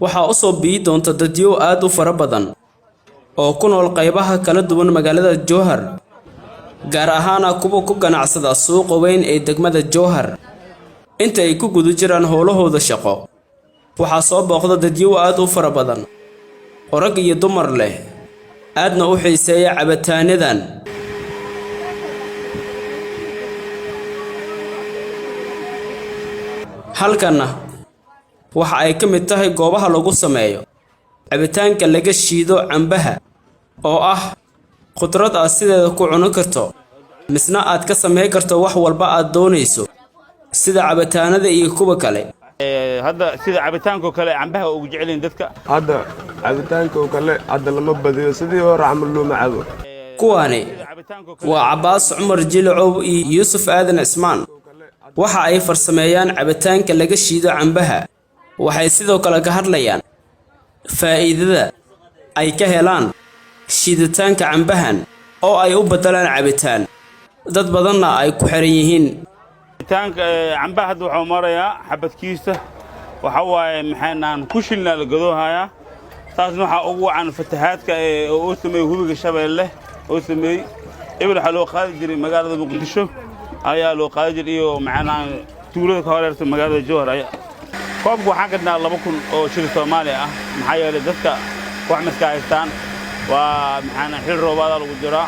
Waxaa u soo biyi doonta dadyow aad u fara badan oo ku nool qaybaha kala duwan magaalada Jowhar, gaar ahaana kuwa ku ganacsada suuqa weyn ee degmada Jowhar. Inta ay ku guda jiraan howlahooda shaqo, waxaa soo booqda dadyow aad u fara badan oo rag iyo dumar leh, aadna u xiiseeya cabitaanadan. Halkanna waxa ay ka mid tahay goobaha lagu sameeyo cabitaanka laga shiido cambaha, oo ah khudrad aad sideeda ku cuni karto, misna aad ka samayn karto wax walba aad doonayso, sida cabitaanada iyo kuwa kale. Hadda sida cabitaankoo kale cambaha ugu jecelyihin dadka. Hadda cabitaanka oo kale hadda lama badiyo, sidii hore camal looma cabo. Kuwaani waa Cabbaas Cumar Jilacow iyo Yuusuf Aadan Cismaan. Waxa ay farsameeyaan cabitaanka laga shiido cambaha. Waxay sidoo kale ka hadlayaan faa'iidada ay ka helaan shiiditaanka cambahan oo ay u beddelaan cabitaan, dad badanna ay ku xiran yihiin. Cabitaanka cambaha hadda wuxuu marayaa xabadkiisa waxa waaye maxaynaan ku shilnaa la gadoohayaa. Taasna waxaa ugu wacan fatahaadka oo uu sameeyey hubiga Shabeelle oo sameeyey. Ebel waxaa loo qaadi jiray magaalada Muqdisho ayaa loo qaadi jiray iyo maxaynaan tuulada ka horeerta magaalada Jowhar. Ayaa koobka waxaan gadnaa 2000 oo shilin Soomaali ah, maxaa yeelay dadka wax maska haystaan. Waa maxaana xil roobaadaa lagu jiraa,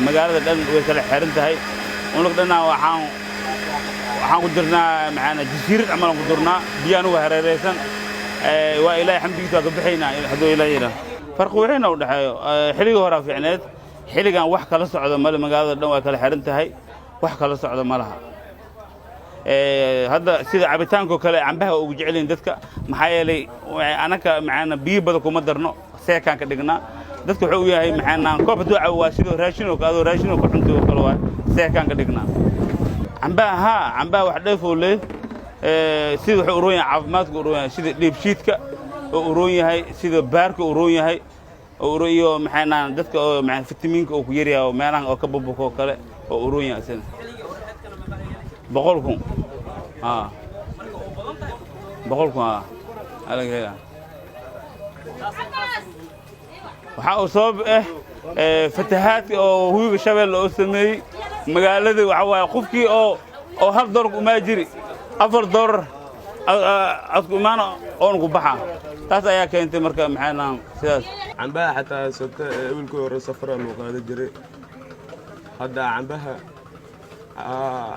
magaalada dhan way kala xiran tahay. Unug dhanna waxaan ku jirnaa maxaana jasiirad camal aan ku jirnaa, biyo anugu hareeraysan. Waa Ilaahay xamdigiisa, waa ka baxaynaa hadduu Ilaahay yidhaah. Farqi weyna u dhexeeyo, xilligii horaa fiicneed, xilligan wax kala socda male. Magaalada dhan waa kala xiran tahay, wax kala socda ma laha. Hadda sida cabitaankoo kale cambaha ugu jecelyihin dadka, maxaa yeelay anaka maxaana biyo badan kuma darno, seekaan ka dhignaa. Dadka wuxuu u yahay maxaana koob hadduu cabo waa sidoo raashin oo adoo raashin oo ka cunto oo kale, waa seekaan ka dhignaa cambaha. Haa, cambaha wax dheef oo leh, sida wuxuu uroon yahay caafimaadka uroon yahay, sida dheebshiidka oo uroon yahay, sida baarka uroon yahay iyo maxaana dadka oo maxaa fitamiinka oo ku yaryahay oo meelahan oo ka bubuko oo kale oo uroon yahay. Sida 100,000, haa, 100,000, haa, aa laga helaa. Waxaa uu sabab ah fatahaadka oo hubiga Shabeelle oo sameeyey magaalada. Waxa waaye qofkii oo $1 ku imaa jiri, $4 adku imaana oon ku baxa. Taas ayaa keentay marka maxay sidaas. Cambaha xataa sabta ebilkii hore safaraa loo qaada jiray. Hadda cambaha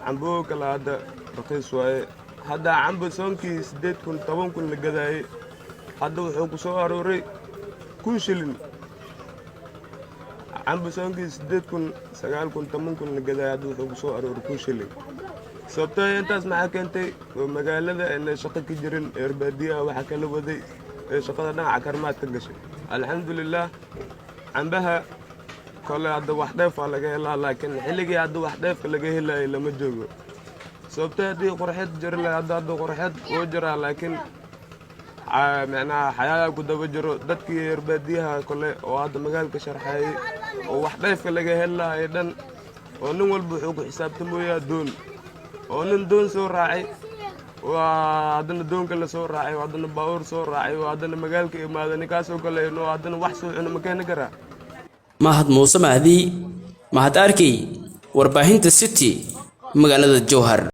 cambo kale hadda raqiis waaye. Hadda cambo soonkii 8000, 10,000 la gadaayey, hadda wuxuu ku soo arooray 1000 shilin. Cambo soonkii 8000, 9000, 10,000 la gadaayey, hadda wuxuu ku soo arooray 1000 shilin. Sababtoo intaas maxaa keentay? Oo magaalada inay shaqo ka jirin, reer baadiyaha waxaa kala waday ee shaqada dhinaca karmaad ka gashay. Alxamdulilaah, cambaha kole hadda wax dheefaa laga helaa, laakiin xilligii hadda wax dheefka laga helayay lama joogo. Sababtoo haddii qorxeed jiri lahay, hadda qorxeed wuu jiraa, laakiin micnaha xayaayaa ku daba jiro. Dadkii reer baadiyaha kole oo hadda magaalka sharxeeyey oo wax dheefka laga heli lahay dhan, oo nin walba wuxuu ku xisaabtamayaa doon, oo nin doon soo raacay waa haddana doonka la soo raacay, haddana baabuur soo raacay, oo haddana magaalka imaada. Ninkaasoo kale inuu haddana wax soo cuno ma keeni karaa? Mahad Muuse Mahdi, Mahad Arkey, warbaahinta City, magaalada Jowhar.